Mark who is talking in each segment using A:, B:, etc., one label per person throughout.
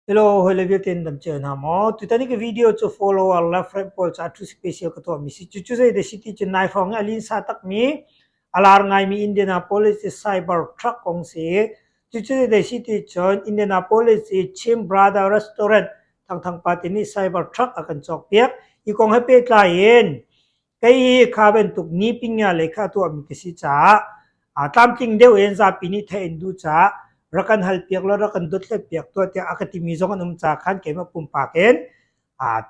A: Hello, hawile vialte in dam cio hna maw? Tutan i ka video cu follower le friend pawl caah thu special ka tuahmi si. Cucu zei dah si ti cu nai hrawng i a linsa takmi, a lar ngaimi Indianapolis i cyber truck kong si. Cucu zei dah si ti cun Indianapolis i Chin Brother Restaurant Thangthang pa ti nih cyber truck a kan cawkpiak. Hi kong he pehtlai in Kei hi kha bantuk ni pinya lei kha a tuahmi ka si caah aa tlamtling deuh in zapi nih theih an duh caah rak kan halpiak law rak kan dothlatpiak tuah tiah a ka timi zong an um caah khan keimah pumpak in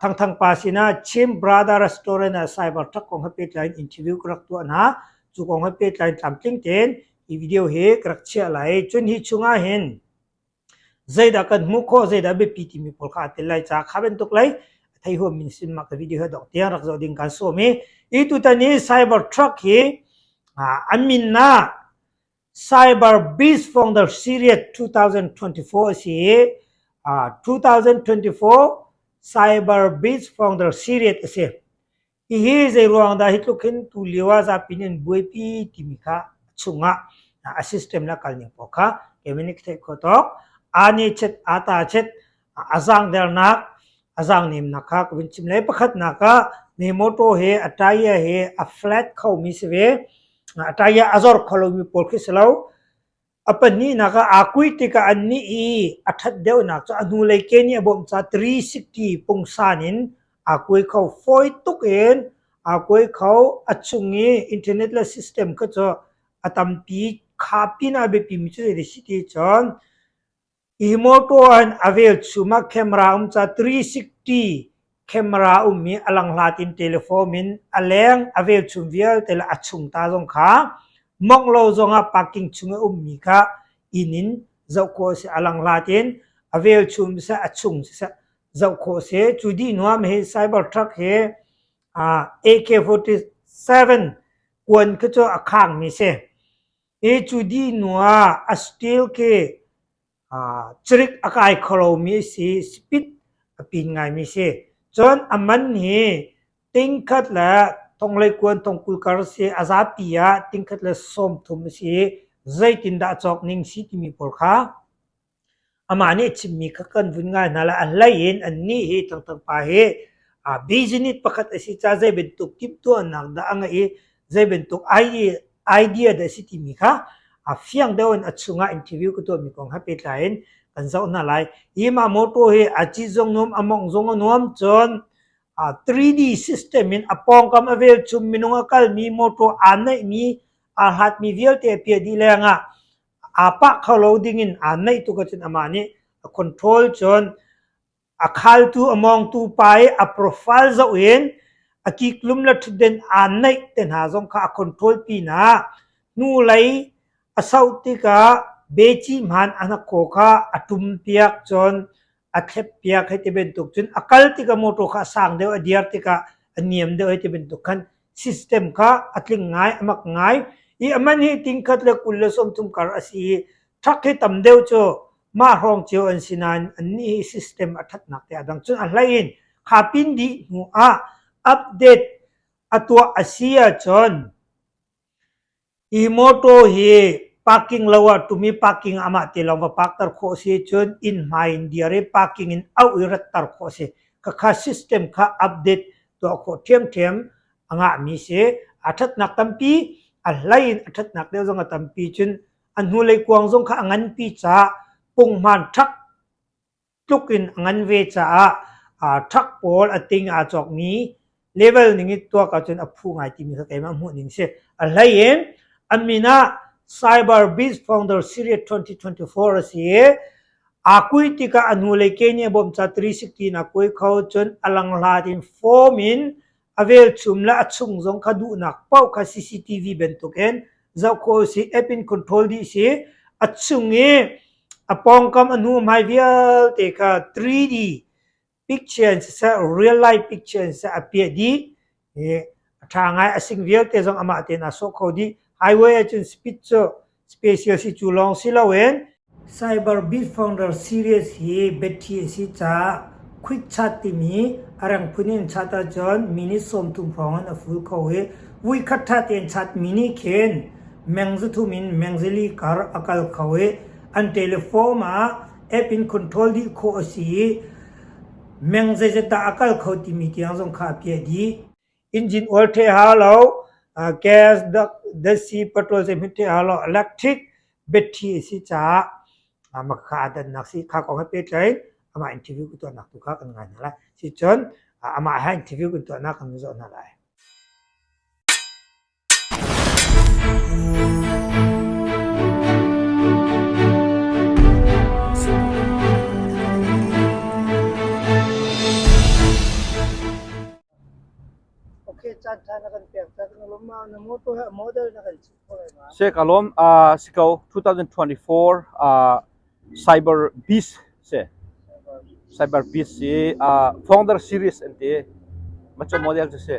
A: Thangthang pa sinah Chin Brother Restaurant ah cyber truck kong he pehtlai in interview ka rak tuah hna. Cu kong he pehtlai in tlamtling tein hi video hi ka rak chiah lai. Cun hi chungah hin Zeidah kan hmuh khawh, zeidah a biapi timi pawl kha aa tel lai caah kha bantuk lei a thei huammi sin mah ka video hi dongh tiang rak zoh ding kan sawm i hi tutan hi cyber truck hi an min ah Cyber Beast Founder Series 2024 a si i 2024 Cyber Beast Founder Series a si. Hihi zeiruang dah hi tluk hin tulio ah zapi nih an buaipi timi kha a chungah a system le a kalning pawl kha keimah nih ka theih khawh tawk. Aa nih chet, aa ta chet, a zaangdernak, a zaangnemnak kha ka vun chim lai. Pakhatnak ah mi motor he a tire he a flat khomi si ve. A tire a zor kho lomi pawl khi si lo. A pahnihnak ah aa kuih tikah annih i a ṭhat deuhnak cu a hnulei ke nih a bawmh caah 360 pungsan in aa kuai kho. Fawi tuk in aa kuai kho. A chung i internet le system kha cu a tampi. Kha pinah a biapimi cu zei si ti cun Hi mawṭaw ahhin a velchum ah camera um caah 360 camera a um i a langhlat in telephone in a leng a velchum vialte le a chung ta zong kha mongh lo zongah parking chung i a ummi kha inn in zoh khawh a si. A langhlat in a velchum siseh a chung siseh zoh khawh a si. Cu dih hnu ah hi cyber truck hi AK-47 kuan khi cu a khangmi si. Hi cu dih hnu ah a steel khi cirik a kai kho lomi a si. Speed a pin ngaimi a si. Cun a man hi tingkhat le thonghleikuan thongkul kar a si. A zapi ah tingkhat le 30 a si i zeitindah a cawk ning si timi pawl kha Amah nih a chimmi kha kan vun ngai hna lai. A hlei in annih hi Thangthang pa hi business pakhat a si caah zei bantuk timhtuahnak dah a ngeih i zei bantuk idea dah a si timi kha a fiang deuh in a chungah interview ka tuahmi kong he pehtlai in kan zoh hna lai. Hi mah motor hi a cit zong nuam, a mawngh zong a nuam. Cun 3D system in a pawngkam a velchum minung a kalmi motor aa neihmi aa hlatmi vialte a piah dih lengah aa pah kho lo dingin aa naih tuk ahcun amah nih a control cun a khaltu a mawngtu pa i a profile zoh in a kiklum le ṭhutden aa naih te hna zong kha a control pinah hnulei a soh tikah beci hmaan a hnakhaw kha a ṭum piak cun a thlep piak hei ti bantuk cun a kal tikah motor kha a sang deuh a diar tikah a niam deuh hei ti bantuk khan system kha a tling ngai a mak ngai i a man hi tingkhat le 30 kar a si i truck hi tam deuh cu mah hrawng cio an si nain annih hi system a thatnak te a dang cun a hlei in kha pin dih hnu ah update a tuah a si ahcun Hi mawṭaw hi parking lo ah ṭum i parking ah amah te lawng va park ter khawh a si cun inn hmai in dir i parking in auh i ratter khawh a si. Khakha system kha update tuah khawh ṭhiamṭhiam a ngahmi si. A ṭhatnak tampi, a hlei in a ṭhatnak deuh zong a tampi. Cun a hnulei kuang zong kha a nganpi caah punghman ṭhak tluk in a ngan ve caah truck pawl a ting aa cawkmi level ning i tuak ahcun a phu ngai timi kha keimah hmuh ning si. A hlei in a min ah Cyber Beast Founder Series 2024 a si i aa kui tikah a hnulei ke nih a bawmh caah 360 in a kui kho cun a langhlat in form in a velchum le a chung zong kha duhnak paoh kha CCTV bantukin zoh khawh a si app in control dih si a chung i a pawngkam a hnu hmai vialte kha 3D picture in siseh real life picture in siseh a piah dih i a ṭha ngai a sing vialte zong amah tein aa sawh kho dih highway ahcun speed cu special si cu lawng si loin Cyber Beat Founder Series hi battery a si caah quick charge timi a rang phun in charge ahcun minute 30 hrawng in a full kho i vuikhat ṭha tein charge mi nih khin meng 300 in meng 400 kar a kal kho i an telephone ah. App in control dih khawh a si i meng zeizat dah a kal kho timi tiang zong kha a piah dih. Engine oil ṭheh hau lo, gas, datsi, petrol zeihmanh ṭheh hau lo, electric battery a si caah mah kha aa dannak si. Kha kong he pehtlai in amah interview kan tuahnak tu kha kan ngai hna lai. Sicun amah he interview kan tuahnak kan zoh hna lai.
B: Se ka lawm si ko 2024 Cyber Beast si Cyber Beast si Founder Series an ti macho model cu si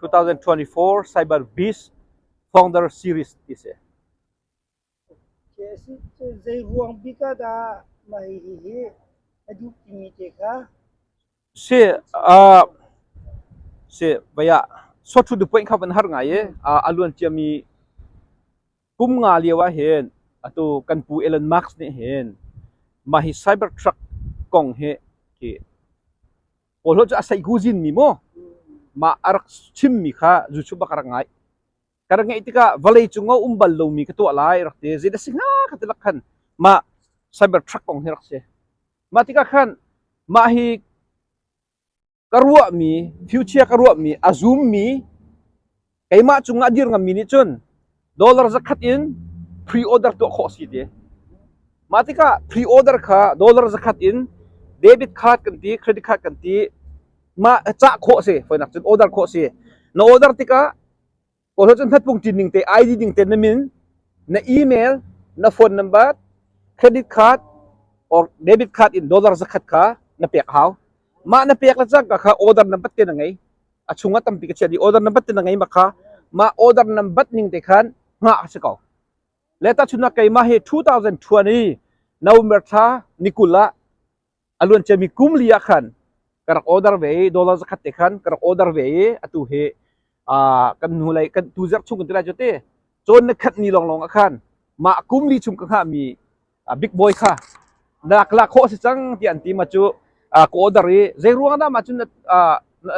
B: 2024 Cyber Beast Founder Series ti si.
A: Zei ruang bik ah dah mah hihi a duh timi te kha?
B: Si, si, vaya sawthu du point kha van har ngai i a luan ciami kum nga lio ah hin atu kan pu Elon Musk nih hin mah hi Cybertruck kong hi khi kawl cu a saihkuzin mi maw mah a rak chimmi kha YouTube ah ka rak ngai. Ka rak ngeih tikah vawlei cung ah um bal lomi ka tuah lai rak ti. Zeidah si hnga ka ti lak khan mah Cybertruck kong hi rak si. Mah tikah khan mah hi ka ruahmi, future ka ruahmi, a zummi, keimah cungah a dir ngammi nih cun dollar zakhat in pre-order tuah khawh si ti. Mah tikah pre-order kha dollar zakhat in debit card kan ti, credit card kan ti, mah cah khawh si, foinak cun order khawh si. Na order tikah kawl cun hmatpung ṭin ning te, ID ning te na min, na email, na phone number, credit card or debit card in dollar zakhat kha na pek hau. Mah na pek le cangka kha order number te na ngei. A chungah tampi ka chiah dih. Order number te na ngei ma kha mah order number ning te khan hngah a si ko. Le tahchunhnak keimah hi 2020 November thla ni 20 ah a luan ciami kum li ah khan ka rak order ve i dollar zakhat te khan ka rak order ve i atu hi kan hnu lei kan tu zarh chung kan ti lai cu te cawn na khat ni lawnglawng ah khan mah kum li chung ka hngahmi big boy kha nak la khawh si cang tiah an ti ma cu ka order i zei ruang dah mah cun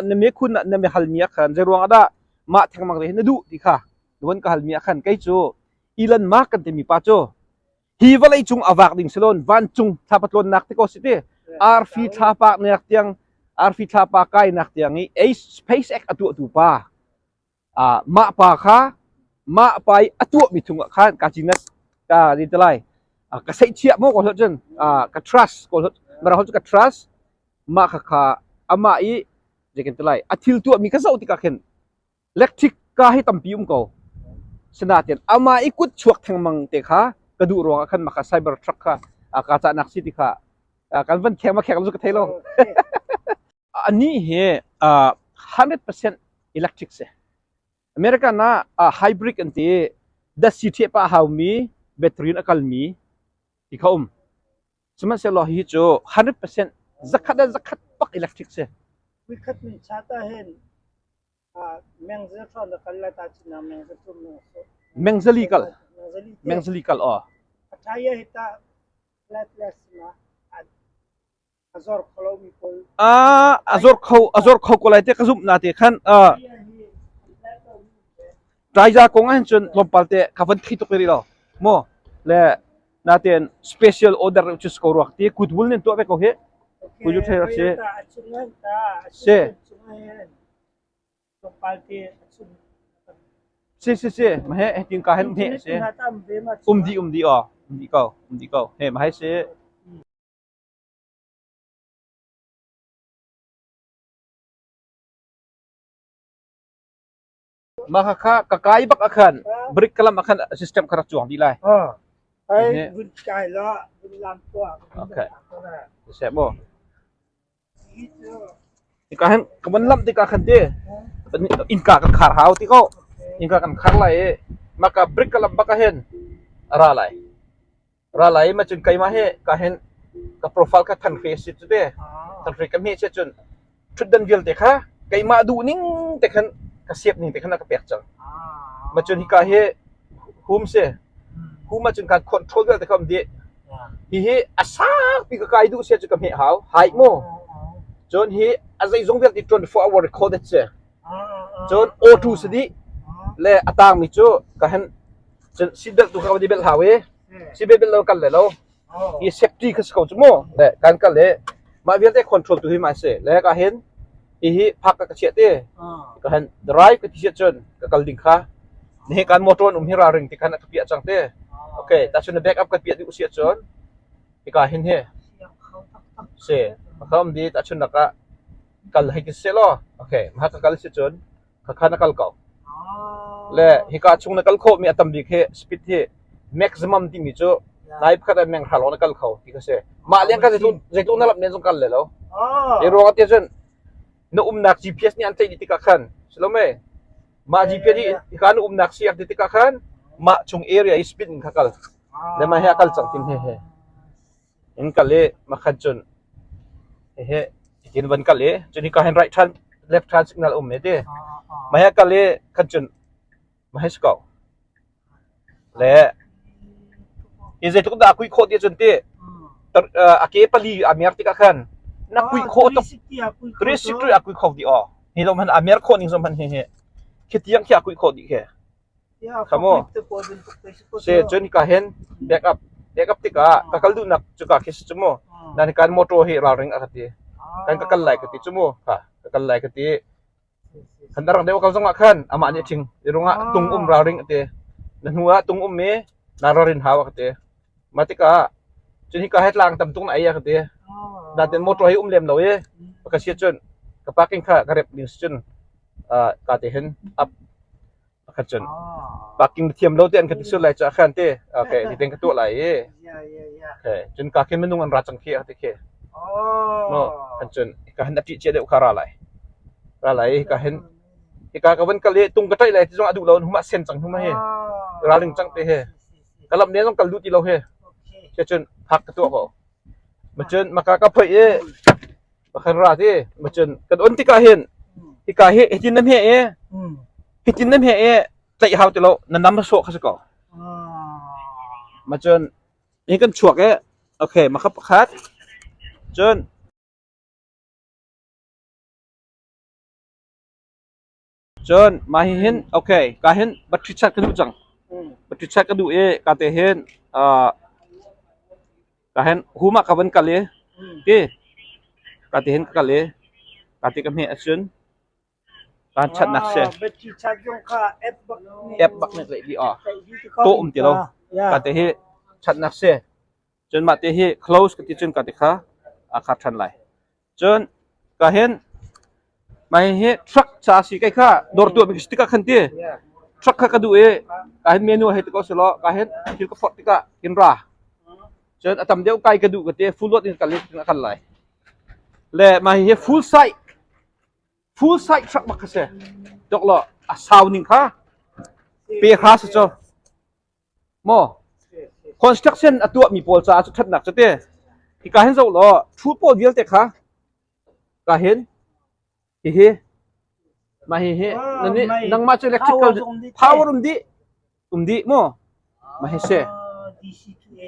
B: na me khun na me halmi ah khan zei ruang dah mah thengmang te hi na duh ti kha von ka halmi ah khan kei cu Elon Musk kan timi pa cu hi vawlei cung a vak ding silon vancung thlapa tlawnnak te ko si ti arfi thlapa nek tiang arfi thlapa kainak tiang i a SpaceX a tuahtu pa mah pa kha mah pa i a tuahmi chungah khan ka cinat ka ti lai ka seihchiah mo ko cun ka trust ko mara ka trust mah kha kha amah i zeikan ti lai a thil tuahmi ka zoh tikah khin Electric ka hi tampi um ko. Sinain amah i kut chuak thengmang te kha ka duh ruangah khan maka cyber truck kha ka cahnak si ti kha kan van kheng ma kheng cu ka thei lo. Ani hi 100% electric si. American ah hybrid an ti datsi ṭheh pah haumi battery in a kalmi ti kha um. Sihmanhsehlaw hihi cu 100% zakhat le zakhat bak electric si.
A: Nikhat min chat ah hin mengzel na kal lai ta chin mengzel tu
B: mengzali kal mengzali kal aw
A: Athaya hi ta flat less na a zor kholo mi pawl
B: a a zor kho a zor kho ko lai te ka zumh na te khan Taiza kong ahhin cun tlawmpal te ka van thei tuk rih lo mu le natein special order cu si ko ruak ti goodwill nin tuah ve ko hi ku ju thei rak si si si si si ma he tin ka hen he si um di um di o um di ko um di ko he ma hai si Mah khakha ka kai bak ah khan brick kalam ah khan system kha rak cuang dih lai.
A: Ai vun kai la vun lam tuah.
B: Okay. Seh mu. Ika hin ka van lamh tikah khan ti innka kan khar hau ti ko. Innka kan khar lai i maka brick ka lamh bak ah hin a ra lai. Ra lai ma cun keimah hi ka hin ka profile kha than hre si cu te. Than hre ka hmeh si cun ṭhutdan vialte kha keimah duh ning te khan ka siap ning te khan a ka pek cang. Ma cun hika hi hum si. Hum ah cun kan control vialte kha um dih. Hihi a sangpi ka kai duh sia cu ka hmeh hau. Hai mu. Cun hi a zeizong vialte 24 hour recorded si. Cun auto si dih. Le a tangmi cu ka hen cun seat belt tu kha ka belt hau i seat belt lo kal le lo. Hi safety kha si ko cu mu. Le kan kal le mah vialte control tu hi ma si. Le ka hin hihi phak ka ka chiah te. Ka hen drive ka ti siah cun ka kal ding kha. Nihi kan motor an um hi ralring ti khan a ka piah cang te. Okay, ta cun back up ka piah dih usiah cun hika hin hi si kham di ta chun lakah kal hei ti se law okay ma ka kal si cun kha kha na kal ko. Le hika chung na kal khawh mi a tam bik hi speed hi maximum timi cu nai pakhat ah meng hra lawng na kal kho ti kha si. Mah leng ka zeitluk zeitluk na lap nen zong kal le lo. Hi ruang ah te cun na umnak GPS nih an tlaih dih tikah khan silome mah GPS hi hika na umnak si ti tikah khan mah chung area i speed in kha kal le mah he a kal cang tin he he in kal i makhan cun he tin van kal i cun hika hin right turn left turn signal um ne ti mah he kal i khan cun mah he si ko Le hi zeitluk dah a kuih khawh ti cun ti a ke pali a mer tikah khan na kuih khawh tuk 360 a kuih kho dih aw hi lo hman a mer khawh ning zong hman hi hi khi tiang khi a kuih khawh dih khi kha mu se cun ka hin back up back up tikah ka kal duhnak cuka khi si cu mu nan kan motor hi ralring a ka ti kan ka kal lai ka ti cu mu kha ka kal lai ka ti Kan rak deuh ko zongah khan amah nih a ṭhing. I rungah tung um ralring a ti. Na hnu ah tung um i naa ralrin hau a ka ti. Mah tikah cun hika he tlang tam tuk na ei a ka ti. Natin motor hi um lem lo i ka si cun ka parking kha ka rep ding si cun ka te hin up Kha cun parking na thiam lo te an ka ti sual lai cu khan te. Okay, ti ten ka tuah lai i. Okay, cun ka khin minung an ra cang khi ti khi. No, kan cun ka han ati chia deuh kha ra lai. Ra lai ka hin hika ka van kal i tung ka ṭaih lai ti zong a duh lo huma sen cang huma hi. Raling cang te he. Ka lam ne zong kal duh ti lo he. Ke cun phak ka tuah ko. Ma cun maka ka phoi i Pakhat ra ti macun kan on tikah hin hika hi hitin na hme i hitin na hme i tlaih hau ti lo na nam sawh kha si ko. Macun hi kan chuak i okay makha pakhat cun Cun mah hi hin okay ka hin battery chat ka duh cang. Battery chat ka duh i ka te hin ka hin hum ah ka van kal i ti ka te hin ka kal i ka te ka hmeh ahcun kaan chatnak si.
A: Battery chat zong kha app bak nih
B: App bak nih tlaih dih ah tawh um ti lo. Ka te hi chatnak si. Cun mah te hi close ka ti cun ka te kha a khar ṭhan lai. Cun ka hin mah hi truck ca si kai kha dawr tuah mi tikah khan ti truck kha ka duh i ka hin menu hei ti ko selaw ka hin thil ka phorh tikah hin ra cun a tam deuh kai ka duh ka ti full load in kal in a kal lai le mah hi full size full size truck bak kha si tok lo a sau ning kha pe kha si cu Maw construction a tuahmi pawl caah cu ṭhatnak cu ti. Hika hin zoh law thu pawl vialte kha ka hin hihi mah hihi nangmah cu electrical power um dih um dih maw mah hi si.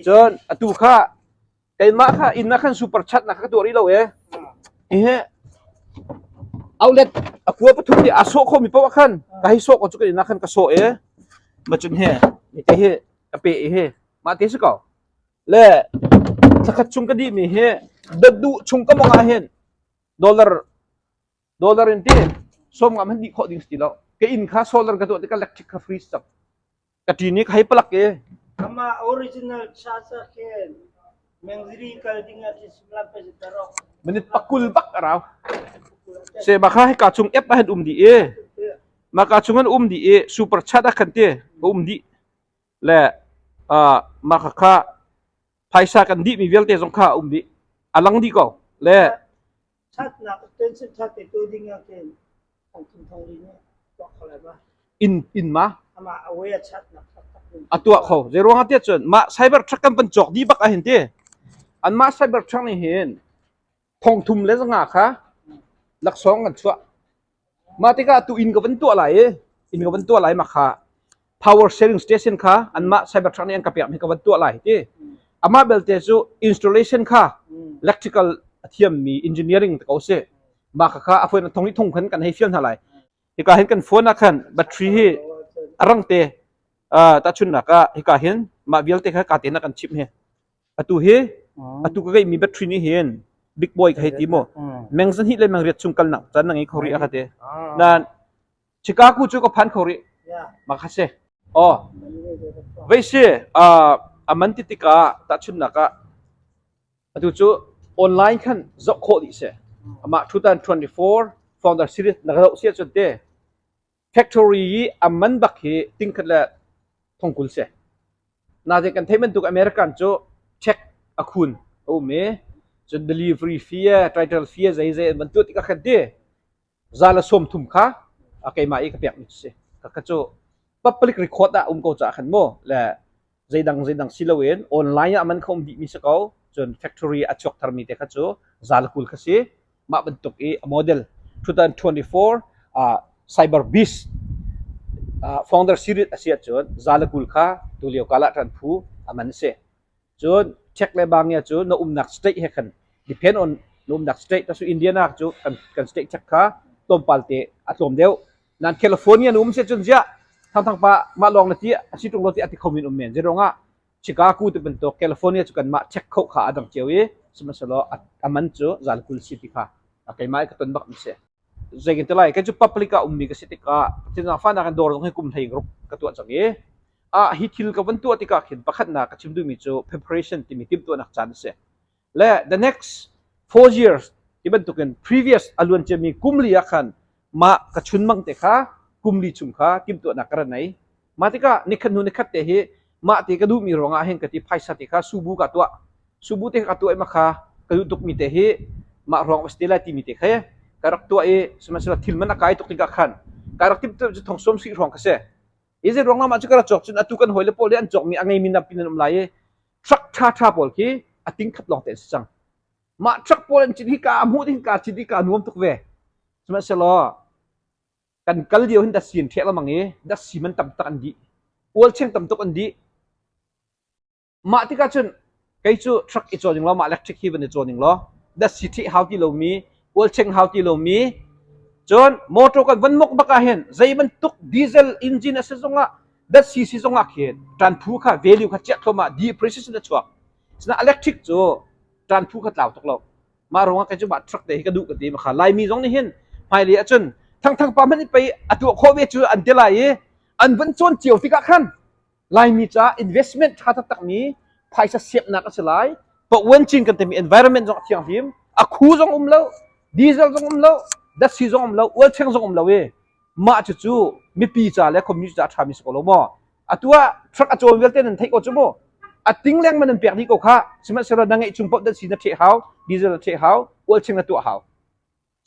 B: Cun atu kha keimah kha inn ah khan super chat nak ka tuah rih lo e. Hihi outlet a kua pathum nih a sawh khomi paoh ah khan ka hei sawh ko cu ka inn ah khan ka sawh e. Ma cun he te hi ka pe i hi mah te si ko. Le thlakhat chung ka dih mi hi dat duh chung ka mong ah hin dollar dollar in ti som ngam han dih khawh ding si ti lo. Ka inn kha solar ka tuah tikah electric kha free cang. Ka ṭin i ka hei palak i
A: Amah original charger khin mengziri kal ding ah khin sumlam pe tarok.
B: Minute pakul bak a rau. Se ma kha hika chung app ah hin um dih i maka chung an um dih i super chat ah khan ti ka um dih le mah kha kha phaisa kan dih mi vialte zong kha a um dih a lang dih ko le
A: Thatnak tension that te tu ding ah khin thong thum thong li nih tuah kho lai ma?
B: In in ma?
A: Amah away a chatnak taktak
B: a tuah kho. Zei ruang ah tiah cun mah cyber truck kan van cawk dih bak ah hin ti. Anmah cyber truck nih hin thong thum le zanga kha laksawng kan chuah. Mah tikah tu inn ka van tuah lai i inn ka van tuah lai ma kha power sharing station kha anmah cyber truck nih an ka pek mi ka van tuah lai ti. Amah belte cu installation kha electrical a thiammi engineering te ko si. Mah kha a phone thong i thong khan kan hei fial hna lai. Hika hin kan phone ah khan battery hi a rang te tahchunhnak ah hika hin mah vialte kha ka te na kan chimh hi. Atu hi atu ka ngeihmi battery nih hin big boy ka hei ti mu. Meng zahnih le meng riat chung kalnak caan na ngei kho rih a ka ti. Nan Chicago cu ka phan kho rih. Mah kha si. Oh. Vei si a man ti tikah tahchunhnak ah atu cu online khan zoh khawh dih si. Amah 2024 founder series na ka zoh si ahcun te factory i a man bak hi tingkhat le thongkul si. Nain kan theih bantuk American cu check a khun a um i cun delivery fee title fee zei zei an van tuah tikah khan ti za le 30 kha keimah i ka pekmi cu si. Kha cu public record ah um ko caah khan mu le zeidang zeidang si loin online ah man kha um dihmi si ko. Cun factory a chuak tharmi te kha cu za le 20 kha si. Mah bantuk i a model 2024 Cyber Beast founder series a si ahcun za le 20 kha tulio kala ṭan phu a man a si. Cun check le bangia cu na umnak state he khan depend on na umnak state tasu Indiana cu kan kan state check kha tlawmpal te a tlawm deuh. Nan California na um si cun ziah thangthang pa mah lawng na ti a si ṭung lo ti a ti kho min um men. Zeiruangah Chicago ti bantuk California cu kanmah check kho kha a dang cio i sihmanhsehlaw a man cu zal 20 si ti kha keimah i ka ton bak mi si. Zei kan ti lai kei cu public ah ummi ka si tikah Pathian zaangfahnak in dawr zong hi kum hlei ruk ka tuah cang i ah hi thil ka van tuah tikah khin pakhatnak ka chim duhmi cu preparation timi timhtuahnak caan a si. Le the next 4 years ti bantukin previous a luan ciami kum li ah khan mah ka chunmang te kha kum li chung kha timhtuahnak ka ra nei. Mah tikah nikhat hnu nikhat te hi mah te ka duhmi ruangah hin ka ti phaisa te kha subu ka tuah. Subu te ka tuah i mah kha ka duh tukmi te hi mah ruang a si te lai timi te kha ka rak tuah i sihmanhsehlaw thil man a kai tuk tikah khan ka rak timhtuah cu thong sawm sih hrawng ka si. Hi zei ruang mah cu ka rak cawk cun atu kan hawile pawl nih an cawkmi a ngeimi nampi nan um lai i truck ṭha ṭha pawl khi a ting khat lawng te an si cang. Mah truck pawl an cit hi ka hmuh ding ka cit i ka nuam tuk ve. Sihmanhsehlaw kan kal lio hin datsi an ṭheh lengmang i datsi man tam tak an dih. Ualcheng tam tuk an dih. Mah tikah cun kei cu truck i cawn ning law mah electric hi van i cawn ning law datsi ṭheh hau ti lomi, ualcheng hau ti lomi, cun motor kan van mok bak ah hin zei bantuk diesel engine a si zongah datsi si zongah khin ṭanphu kha value kha chiah thluahmah depreciation a chuak. Sinain electric cu ṭanphu kha tlau tuk lo. Mah ruangah kei cu mah truck te hi ka duh ka ti. Makha Laimi zong nih hin hmailei ahcun thangthang pa hmanh pei a tuah khawh ve cu an ti lai i an van cawn cio tikah khan Laimi caah investment ṭha taktakmi phaisa siapnak a si lai. Pawan cin kan timi environment zong a thianghlim, a khu zong um lo, diesel zong um lo, datsi zong um lo, ualcheng zong um lo i mah cucu mipi ca le community ca a ṭhami si ko lo maw? Atu ah truck a cawn vialte nan theih ko cu mu. A ting lengmang nan pek dih ko kha. Sihmanhsehlaw na ngeih chung paoh datsi na ṭheh hau, diesel na ṭheh hau, ualcheng na tuah hau.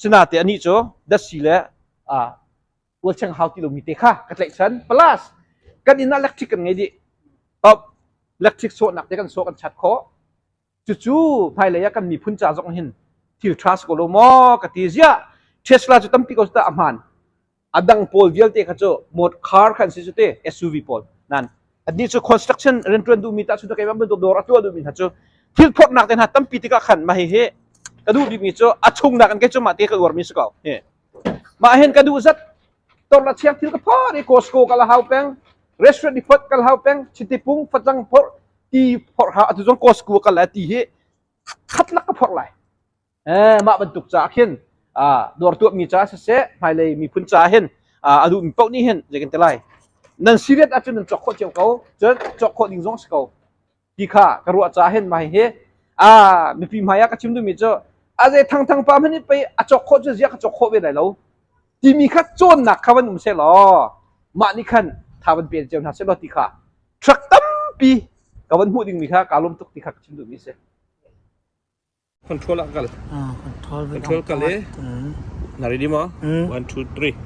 B: Sinate anih cu datsi le ualcheng hau ti lomi te kha ka tlaihchan. Plus kan inn ah electric kan ngei dih. Top electric sawhnak te kan sawh kan chat khawh. Cucu hmailei ah kan miphun ca zong hin thil ṭha si ko lo maw ka ti. Ziah Tesla cu tampi ko cu tah a hmaan. A dang pawl vialte kha cu motor car khan si cu te SUV pawl. Nan annih cu construction rianṭuan duhmi tah cu keimah bantuk dawr a tuah duhmi hna cu thil phorhnak te hna tampi tikah khan mah hihi ka duh bikmi cu a chungnak in kei cu mah te ka uarmi si ko. Hi. Mah hin ka duh zat tor la chiang thil ka phor i Costco kal a hau peng restaurant i phot kal hau peng chiti pung facang phorh ti phorh hau atu zong Costco kal lai ti hi khat lak ka phorh lai. Eh mah bantuk caah khin dawr tuahmi ca siseh hmailei miphun caah hin a duhmi paoh nih hin zei kan ti lai nan serious ahcun nan cawk khawh cio ko cun cawk khawh ding zong si ko ti kha ka ruah caah hin mah hi mipi hmai ah ka chim duhmi cu a zei thangthang pa hmanh nih pei a cawk khawh cu ziah ka cawk khawh ve lai lo timi kha cawnnak kha van um seh law mah nih khan tha van pe cio hna seh law ti kha truck tampi ka van hmuh dingmi kha kaa lawm tuk ti kha ka chim duhmi a si. Control ah kal.
A: Control
B: Control kal i. Na ready maw? 1 2 3.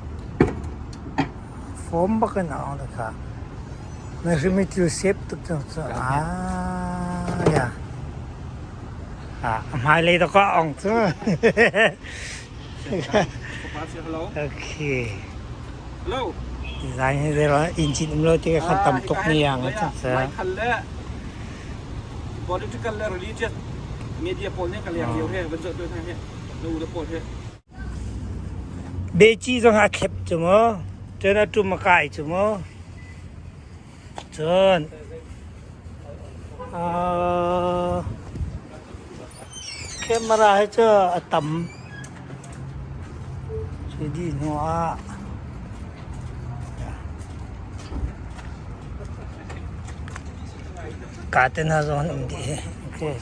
A: Form bak in a on kha. Na hrimi thil sep tuk cang cu. Ah ya. Ah, hmailei to ka ong cu.
B: Hello.
A: Okay.
B: Hello.
A: Design hi zei engine um lo ti khan tam tuk ni yang
B: Lai khal le. Political le religious media pawl nih ka leng lio he van zoh tu hna he na u le pawl he.
A: Beci zong a thlep cu mu. Cun a tum a kai cu mu. Cun uh, camera hi cu a tam. Cu dih hnu ah Kaa te hna zong an um dih hi. Okay.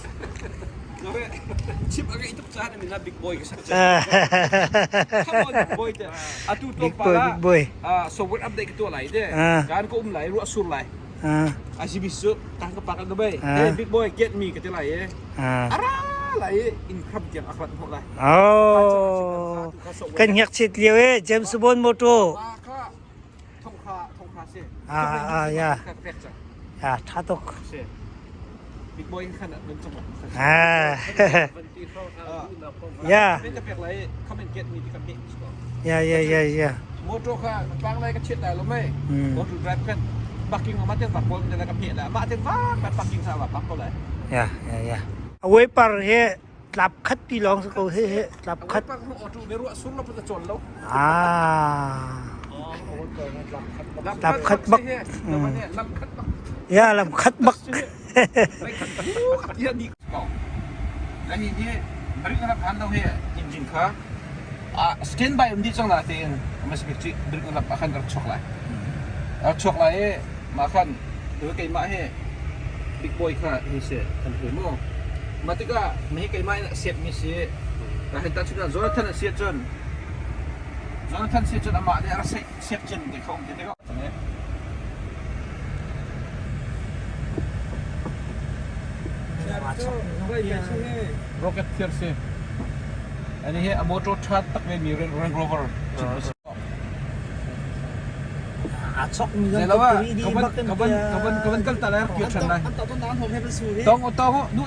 B: Chim a ngeih tuk caah na min ah Big Boy ka sak. Come on Big Boy te. Atu
A: Big boy, big boy.
B: Software update ka tuah lai te. Kan ka um lai ruah sur lai. ICB su kan ka pak an bai. Hey Big Boy get me ka ti lai e. Ara lai in khram tiang akrat hmuh lai.
A: Oh. Kan ngakchit lio e James Bond motor.
B: Thongkha si.
A: Ah ah ya. Ya tha tuk.
B: Big boy khan nan cung.
A: Ah. Ya.
B: Come and get me ti ka hmeh.
A: Ya ya ya ya.
B: Motor kha tlang lai ka chiat lai lo mei. Motor drive kan parking ma ten va pol na ka hmeh la. Ma ten va ka parking sa va pak ko lai.
A: Ya ya ya. Away par he tlap khat pi lawng si ko he he tlap khat. Ah. Tlap khat bak. Ya lam khat bak.
B: Engine kha stand by um di cang la tein mas bik ci brik lap akhan rak chuak lai rak chuak lai i mah khan keimah he big boy kha hi si kan hui mu mah tikah mi keimah in a siat mi si ka hen ta chun Jonathan a siat cun Jonathan siat cun amah nih a rak siat cin te kha um te tikah Rocket thir si. Ani hi a motor tha tak ve mi Range Rover.
A: Aa chokmi zong
B: Zeilawa
A: 3D
B: kavan
A: bak in
B: kavan kavan kavan kal ta lai rak kir than lai.
C: An ta to nan hom he ban su hi.
B: Tong tong nu.